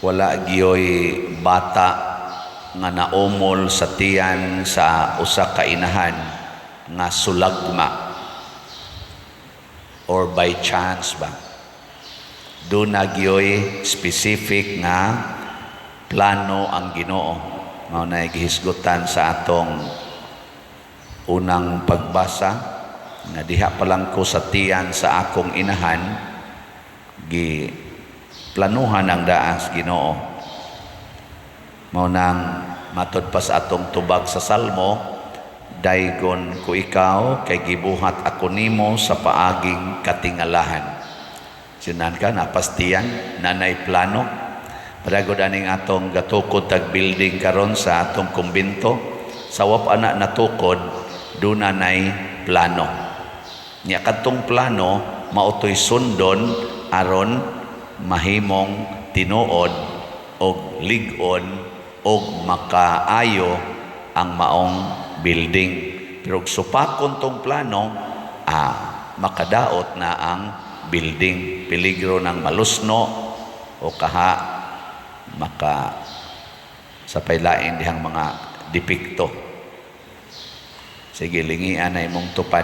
Wala gyoy bata nga naumol sa tiyan sa usa ka inahan nga sulagma or by chance ba. Duna gyoy specific nga plano ang Ginoo. Mao na gihisgutan sa atong unang pagbasa nga diha pa lang ko sa tiyan sa akong inahan, gi planuhan ang daas Ginoo. Mao nang matud pa sa atong tubag sa Salmo, "Daygon ko ikaw kay gibuhat ako nimo sa paaging katingalahan." Sinan ka napastiyan nanay plano. Padagod aning atong gatukod tag building karon sa atong kumbento, sa wa pa na natukod, duna nay plano. Nya kadtong plano mao toy sundon aron mahimong tinuod og lig-on og makaayo ang maong building. Pero og supakon tong plano, makadaot na ang building. Peligro ng malusno o kaha maka sa paylain dihang mga depekto. Sige, lingian na imong tupad.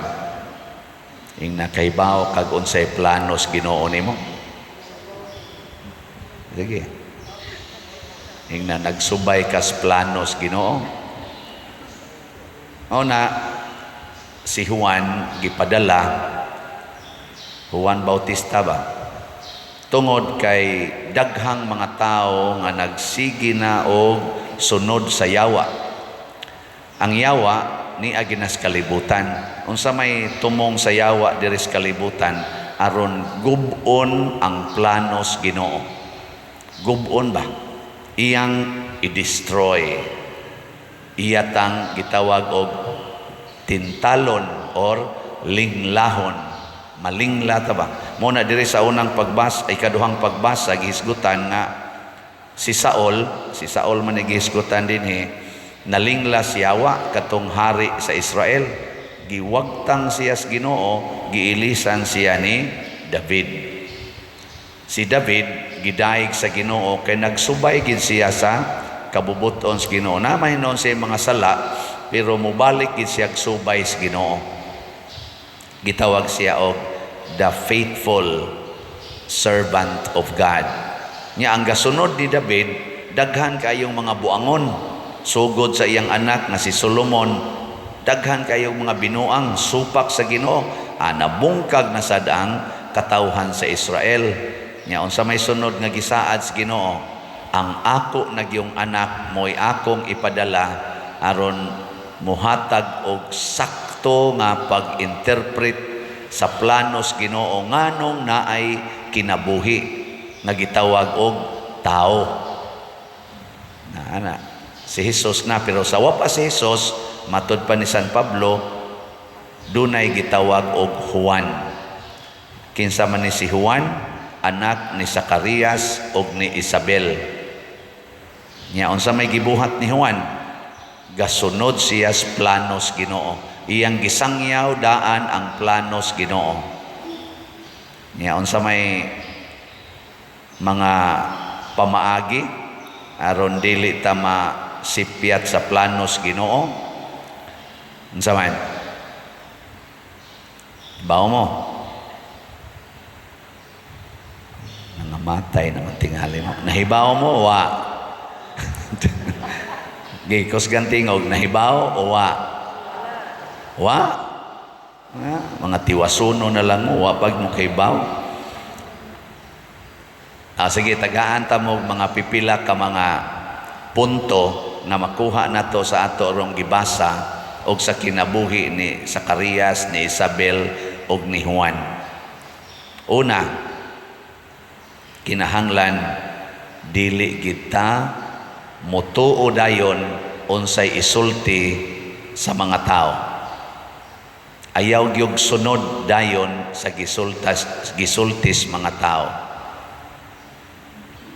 Ing nakaibaw kag unsay planos Ginoo nimo. Sige. Ing na nagsubay kas planos Ginoo. O na si Juan gipadala, Juan Bautista ba? Tungod kay daghang mga tao nga nagsige na og sunod sa yawa. Ang yawa ni aginas kalibutan. Unsa may tumong sa yawa diri sa kalibutan? Aron gub-on ang planos Ginoo. Gub-on ba? Iyang i-destroy. Iyatang gitawag og tintalon or linglahon. Malingla ta ba? Mo na diri sa unang pagbasa ay kaduhang pagbasa, gihisgutan nga si Saul, si Saul man ni gihisgutan dinhi, nalingla siya katong hari sa Israel. Giwagtang siya sa Ginoo, giilisan siya ni David. Si David gidayeg sa Ginoo kay nagsubay gid siya sa kabubuton sa Ginoo. Na may noon siya mga sala, pero mobalik gid siya subay sa Ginoo. Gitawag siya og the faithful servant of God. Nya ang gasunod ni David, daghan kayong mga buangon. Sugod sa iyang anak nga si Solomon, daghan kayong mga binuang supak sa Ginoo. Nabungkag na sad ang katawhan sa Israel. Nya unsa may sunod nga gisaad sa Ginoo? Ang ako nagyong anak mo'y akong ipadala aron muhatag og sakto nga pag-interpret sa planos Ginoo nganong naay kinabuhi nga gitawag og tao. Na ana si Jesus na, pero sa wa pa si Jesus, matud pa ni San Pablo, dunay gitawag og Juan. Kinsa man ni si Juan? Anak ni Zacarias og ni Isabel. Nya unsa may gibuhat ni Juan? Gasunod siya sa planos Ginoo. Iyang gisangyaw daan ang planos Ginoo. Nya unsa may mga pamaagi aron dili ta masipyat sa planos Ginoo? Unsa man? Bawo mo? Nangamatay naman tingali mo. Nahibaw mo wa? Gikos gantingog, nahibaw o wa? Wa? Ah, mga tiwasuno na lang mo, wa pag mo kahibaw. Sige, tagaan ta mo mga pipila ka mga punto na makuha nato sa ato rong gibasa og sa kinabuhi ni Zacarias, ni Isabel og ni Juan. Una, kinahanglan dili kita motuo dayon unsay isulti sa mga tao. Ayaw gyud sunod dayon sa gisultis mga tao.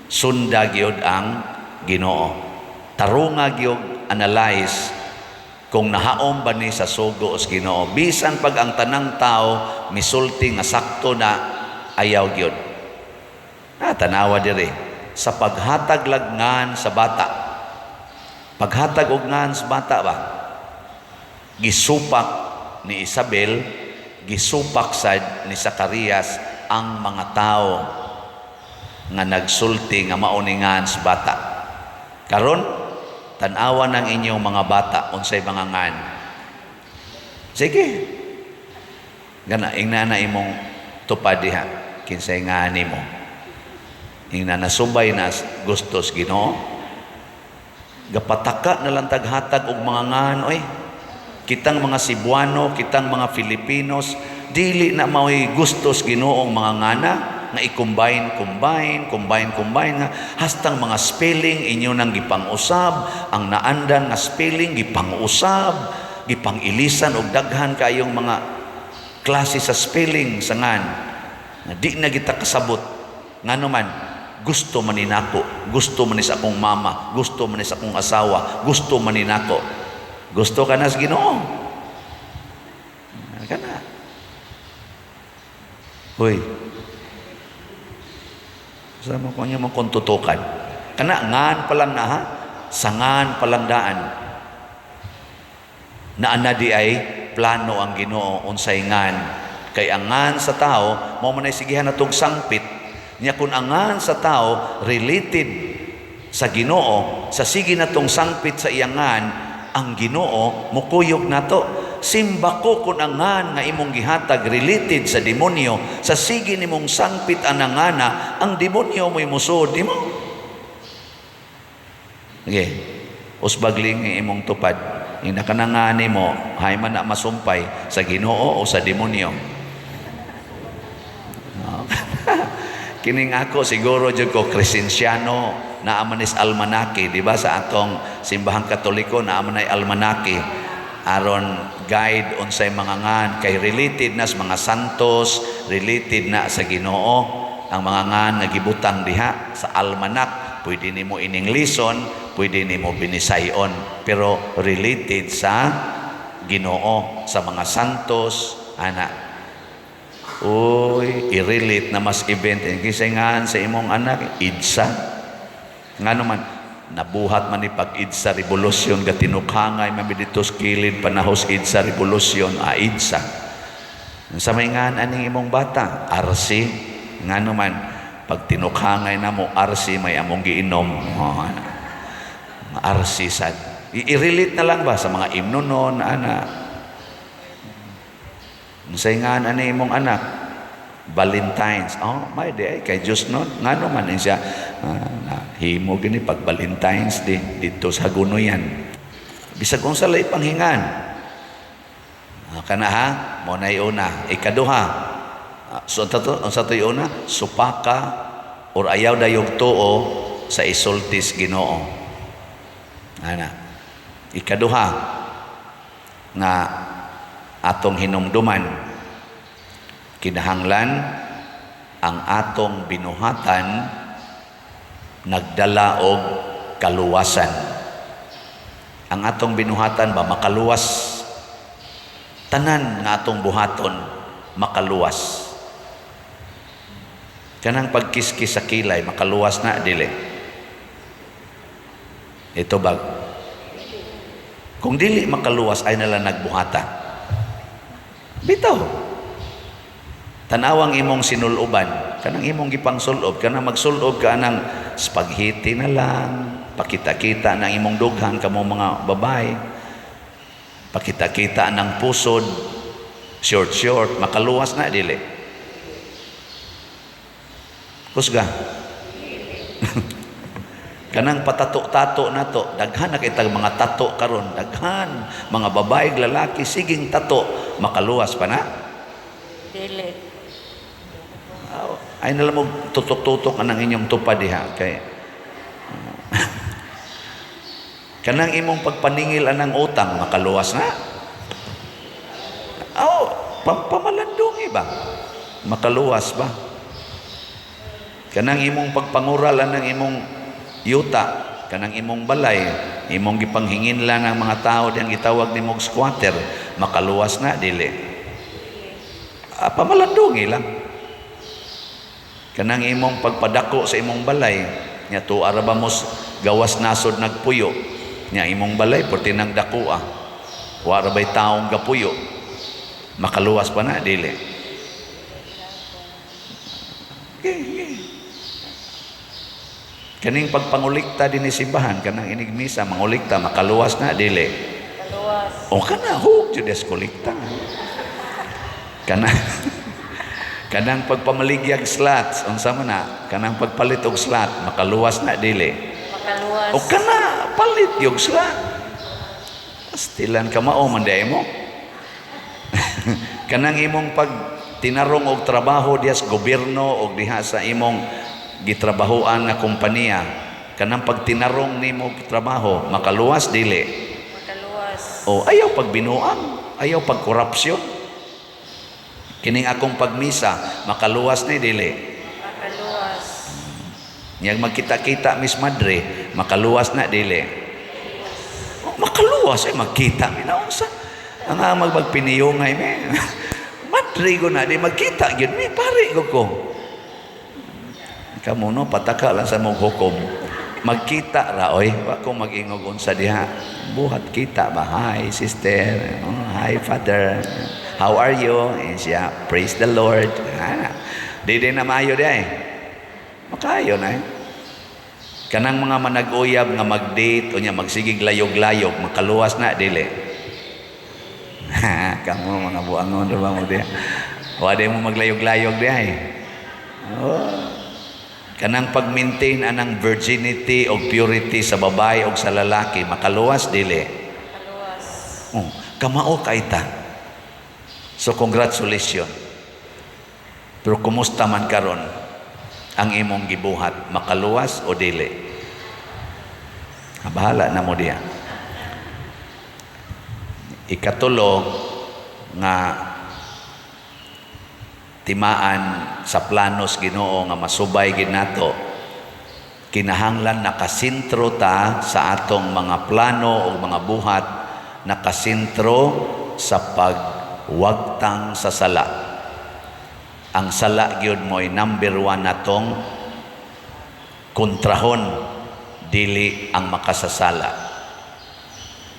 Sunda gyud ang Ginoo. Tarunga gyud analyze kung nahaom ba ni sa sugo sa Ginoo. Bisan pag ang tanang tao misulti nga sakto na, ayaw gyud. Tanawa diri. Sa paghatag lag ngan sa bata. Paghatag og ngan sa bata ba? Gisupak ni Isabel, gisupak sad ni Zacarias ang mga tao nga nagsulti nga mao ni ngan sa bata. Karon, tan-awa ng inyong mga bata unsay mga ngan. Sige. Gana ingna na imong tupad diha kinsay ngan nimo. Ingna nasubay na gustos Ginoo. Gapataka na lang taghatag og mga ngan oy. Kitang mga Cebuano, kitang mga Filipinos, dili na mao'y gustos Ginoong mga ngana nga i-combine, combine, combine, combine nga hastang mga spelling inyo nang gipang-usab, ang naandan nga spelling gipang-usab, gipang-ilisan og daghan kayong mga klase sa spelling sa ngan nga di na kita kasabot. Ngano man? Gusto man ni nako, gusto man ni sa akong mama, gusto man ni sa akong asawa, gusto man ni nako. Gusto ka na sa Ginoo kana. Hoy, sa mo kung mo kung tutukan kana, ngan pa lang na ha, sa ngan pa lang daan naa na di ay plano ang Ginoo unsay ngan, kay ang ngan sa tao mao man ay sigihan natog sangpit niya. Kung ang ngan sa tao related sa Ginoo, sa sige natong sangpit sa iyang ngan, ang Ginoo mukuyog nato. Simba ko, kung ang ngan nga imong gihatag related sa demonyo, sa sige nimong sangpit ang ngana, ang demonyo mo'y musuod nimo. Okay. Usbagling imong tupad. Ina kanangani mo, hay man na masumpay sa Ginoo o sa demonyo. No. Kining ako siguro jud ko Crescenciano, naa man is almanake, di ba, sa atong Simbahang Katoliko naa man ay almanake aron guide unsay mga ngan, kay related na sa mga santos, related na sa Ginoo ang mga ngan nga gibutang diha sa almanak. Pwede nimo ining lison, pwede nimo binisayon, pero related sa Ginoo, sa mga santos ana. Uy, i-relate na mas event. Kisay ngan sa imong anak? EDSA. Ngano man? Nabuhat man ni pag EDSA Revolution, gatinukangay man dito sa kilid panahos EDSA Revolution, ah, EDSA. Sa may ngan aning imong bata? RC. Ngano man? Pag tinukhangay na mo, RC may among giinom. Oh, RC sad. I-relate na lang ba sa mga imno nun, ana. Unsay ngan ani imong anak? Valentine's. Oh, may di ay kay Diyos nun. Ngano man siya, ah, na, himo gini pag Valentine's Day dito sa Gunoyan. Bisag unsa lay panghingan. Ah, kana ha, mo na una. Ikaduha. Ah, so unsa to, unsa to una? Supaka or ayaw dayog tuo sa isultis Ginoo. Ana. Ikaduha nga atong hinumduman, kinahanglan ang atong binuhatan nagdala og kaluwasan. Ang atong binuhatan ba makaluwas? Tanan nga atong buhaton makaluwas. Kanang pagkiskis sa kilay, makaluwas na, dili? Ito ba? Kung dili makaluwas, ay nala nagbuhata. Bitaw. Tanawang imong sinuloban, kanang imong gipangsulob, kanang magsulob ka nang spaghetti na lang, pakita-kita ng imong dughan kamo mga babae, pakita-kita ng pusod, short short, makaluwas na, dili? Kusga. Kanang patato-tato na to, daghan na kitag mga tato karon, daghan mga babae, lalaki, siging tato, makaluwas pa na? Dili. Ay nalam mo tutok-tutok anang inyong tupad diha kay kanang imong pagpaningil anang utang, makaluwas na? Oh, pamalandong ba? Makaluwas ba? Kanang imong pagpangural anang imong yuta, kanang imong balay, imong gipanghingin lang ang mga tao diyang gitawag nimong squatter, makaluwas na, dili? Ah, pamalandungi lang. Kanang imong pagpadako sa imong balay, Nya tuwa ra ba mos gawas nasod nagpuyo? Nya imong balay perti nang dakoa. Wa ra bay taong gapuyo? Makaluwas pa na, dili? Okay. Kaning pagpangulikta dinhi simbahan, kanang inig misa, mangulikta, makaluwas na, dili? Kaluwas. O kana, hug jud des kolekta. Kanang pagpamaligyag slots, unsa man na, kanang pagpalit og slot, makaluwas na, dili? Makaluwas. O kana, palit yung slot. Pastilan ka, mao man diay mo. Kanang imong pag tinarong og trabaho diha sa gobyerno og diha sa imong gitrabahoan nga kompanya, kanang pagtinarong nimo og trabaho, makaluwas, dili? Makaluwas. O ayaw pagbinuang, ayaw pagkorupsyon. Kining akong pagmisa, makaluwas ni, dili? Makaluwas. Niyang magkita-kita, Miss Madre, makaluwas na, dili? Oh, makaluwas ay magkita mi na unsa. Ang magpiniyongay mi. Madre ko na di magkita gyud mi pare ko ko. Kamo no pataka lang sa mong hukom. Magkita ra oy, wa ko mag-ingog unsa diha. Buhat kita ba? Hi, sister. Oh, hi, father. How are you? Eh, siya, praise the Lord. Ah, di din na maayo di ay. Makayo na eh. Kanang mga manag-uyab nga mag-date o nya magsigig layog-layog, makaluwas na, dili? Kamo mga buangon ra ba mo diha? Wa di mo maglayog-layog diha eh. Oh. Kanang pag-maintain anang virginity o purity sa babae o sa lalaki, makaluwas, dili? Makaluwas. Oh, kamao kay ta. So congratulations. Pero kumusta man karon ang imong gibuhat, makaluwas o dili? Ah, bahala na mo diha. Ikatulo nga timaan sa planos Ginoo nga masubay gid nato, kinahanglan nakasentro ta sa atong mga plano o mga buhat, nakasentro sa pagwagtang sa sala. Ang sala gyud mo'y number one natong kontrahon, dili ang makasasala.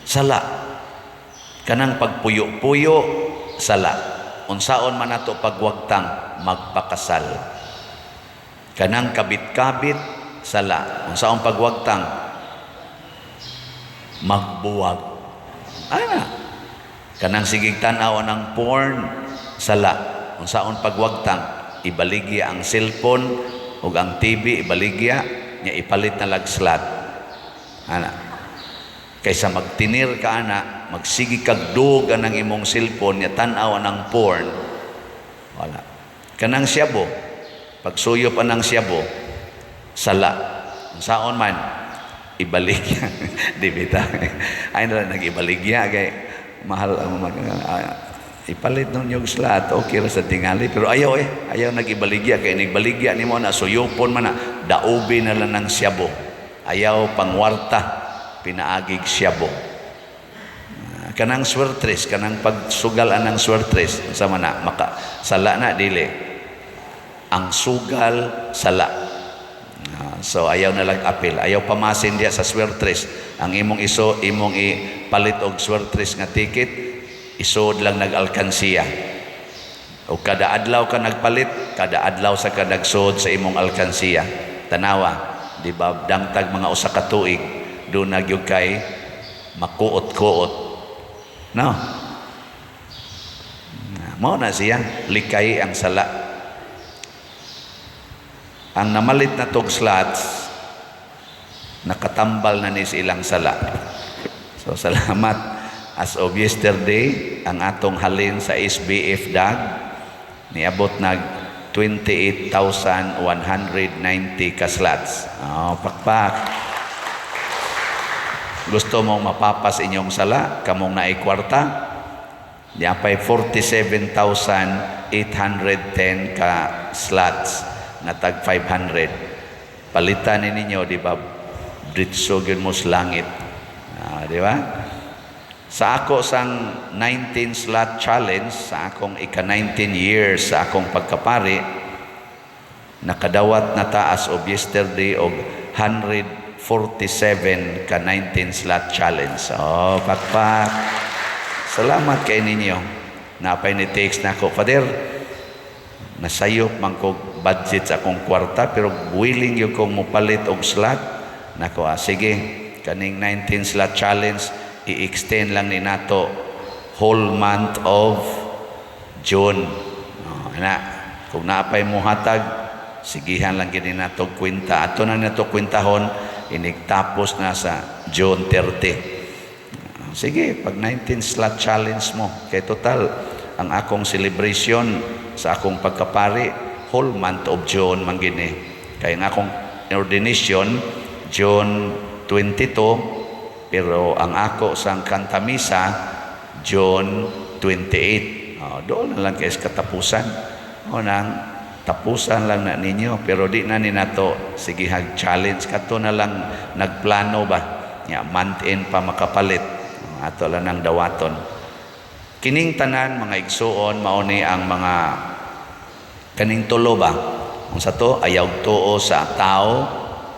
Sala. Kanang pagpuyo-puyo, sala. Unsaon man nato pagwagtang? Magpakasal. Kanang kabit-kabit, sala. Unsaon pagwagtang? Magbuwag. Ana. Kanang sigig tan-aw ng porn, sala. Unsaon pagwagtang? Ibaligya ang cellphone ug ang TV, ibaligya nya ipalit na lag slot. Ana. Kaysa magtinir ka ana, magsigi kag dug ang imong cellphone nya tan-aw ang porn. Wala. Kanang siyabo, pagsuyop anang siyabo, sala. Unsaon man ibaligya. Di bita. Ay na nag-ibaligya kay mahal ang ipalit nun yung slot, okay ra sa tingali, pero ayaw eh, ayaw nag-ibaligya kay nigbaligya nimo na suyupon man na daubi na lang ng siyabo. Ayaw pangwarta pinaagig siyabo. Ah, kanang swertres, kanang pagsugal anang swertres, sa man na maka sala na, dili? Ang sugal, sala. Ah, so ayaw na lang apil, ayaw pamasin diya sa swertres. Ang imong iso, imong ipalit og swertres nga ticket, isod lang nag-alkansiya. O kada adlaw ka nagpalit, kada adlaw sa ka nagsod sa imong alkansiya. Tanawa, di ba, dangtag mga 1 ka tuig, doon na gyud kay makuot-kuot. No? Mao na siya, likay ang sala. Ang namalit na tog slots, nakatambal na ni sa ilang sala. So salamat, as of yesterday, ang atong halin sa SBF DAG niabot nag 28,190 ka slots. Oh, pakpak. Gusto mong mapapas inyong sala, kamong naay kwarta, Niapay 47,810 ka slots na tag 500. Palitan ni ninyo, di ba? Dritso gyud mo sa langit. Ah, di ba? Sa ako sang 19 slot challenge, sa akong ika-19 years sa akong pagkapari, nakadawat na ta as of yesterday og 147 ka 19 slot challenge. Oh, pakpak. Salamat kay ninyo. Napay ni text na ako, "Father, nasayop man kog budget sa akong kwarta, pero willing gyud kong mopalit og slot." Nako, ah, sige, kaning 19 slot challenge i-extend lang ni nato whole month of June. Oh, ana, kung naapay mo hatag, sigihan lang gini nato kwenta. Ato na nato kwentahon inigtapos na sa June 30. Sige, pag 19 slot challenge mo, kay total ang akong celebration sa akong pagkapari whole month of June man gini. Kay ang akong ordination June 22, pero ang ako sang kantamisa June 28. Oh, doon na lang kay sa katapusan. O nang tapusan lang na ninyo, pero di na ni nato sige hag challenge, kato na lang nagplano ba nya month end pa makapalit, ato lang nang dawaton. Kining tanan, mga igsuon, mao ni ang mga kaning tulo ba. Unsa to? Ayaw tuo sa tao,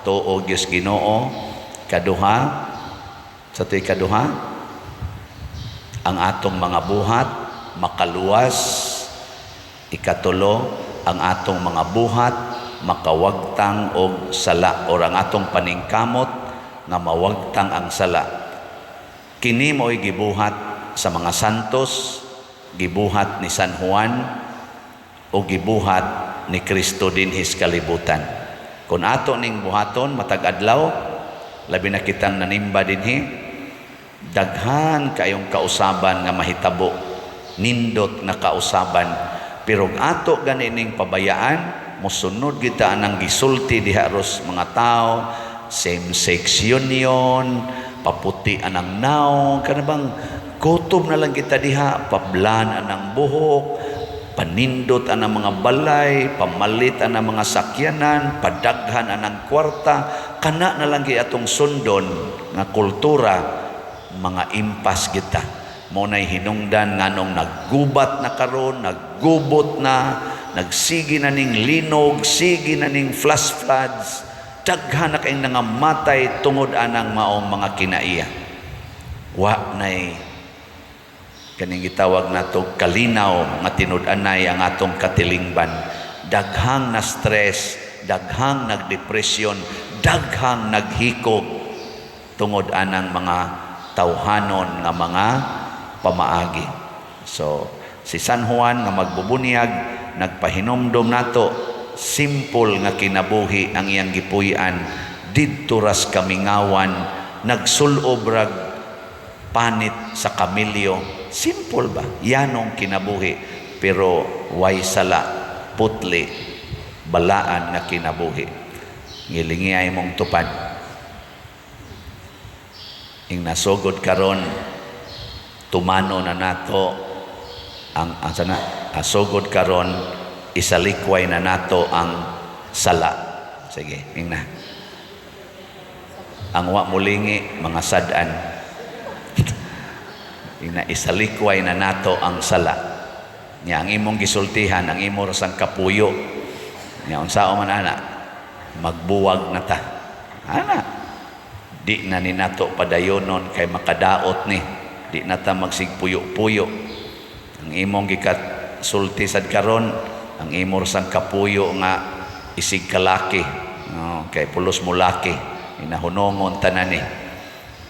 tuo gyud Ginoo. Kaduha sa to'y kaduha, ang atong mga buhat makaluwas. Ikatulo, ang atong mga buhat makawagtang og sala or ang atong paningkamot nga mawagtang ang sala. Kini mo'y gibuhat sa mga santos, gibuhat ni San Juan o gibuhat ni Kristo dinhi sa kalibutan. Kung ato ning buhaton matag adlaw, labi na kitang nanimba dinhi, daghan kayong kausaban nga mahitabo, nindot na kausaban. Pero ato gani ning pabayaan, mosunod kita anang gisulti diha ros mga tao, same-sex union, paputi anang naong, kana bang kutob na lang kita diha, pablan anang buhok, panindot anang mga balay, pamalit anang mga sakyanan, padaghan anang kwarta, kana na lang gyud atong sundon nga kultura, mga impas kita. Mo nay hinungdan nganong naggubat na karon, naggubot na, nagsige na ning linog, sige na ning flash floods, daghan na kayong nangamatay tungod anang maong mga kinaiya. Wa nay kaning gitawag nato kalinaw nga tinud-anay ang atong katilingban. Daghang na stress, daghang nagdepresyon, daghang naghikog tungod anang mga tawhanon nga mga pamaagi. So, si San Juan nga magbubunyag, nagpahinomdom nato, simple nga kinabuhi ang iyang gipuy-an didto ras kamingawan, nagsulob rag panit sa kamilyo. Simple ba? Yanong kinabuhi, pero way sala, putli, balaan nga kinabuhi. Ngilingi mong tupad. Ing nasugod karon, tumano na nato ang sana asugod karon, isalikway na nato ang sala. Sige, ing na. Ang wa mulingi, mga sad-an. Ing na, isalikway na nato ang sala. Nya ang imong gisultihan, ang imo rasang kapuyo. Nya unsa man ana? Magbuwag na ta. Ana. Di na ni nato padayonon kay makadaot ni. Di na ta magsigpuyo-puyo. Ang imong gikat sulti sad karon, ang imo rasang kapuyo nga isig kalaki. No, kay pulos mo laki. Inahunongon tanan ni.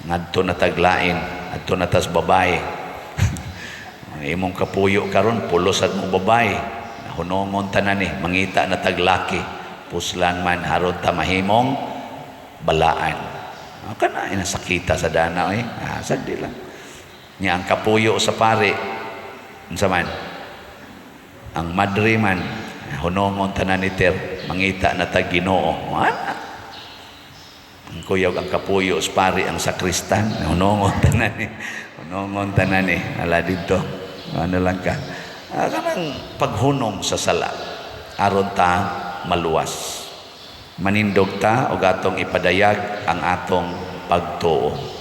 Ngadto na taglain, adto na tas babae. Ang imong kapuyo karon pulos at mo babae. Nahunongon tanan ni, mangita na taglaki. Puslan man haron ta mahimong balaan. Ah, kana inasakita sa dana eh. Ah, sagdi lang. Nya ang kapuyo sa pare, unsa man? Ang madre man, hunongon tanan ni ter, mangita na tag Ginoo. Ana. Ang kuyog ang kapuyo sa pare ang sakristan, hunongon tanan ni. Hunongon tanan ni. Ala dito. Ano lang ka? Ah, kanang paghunong sa sala aron ta maluwas. Manindog ta og atong ipadayag ang atong pagtuo.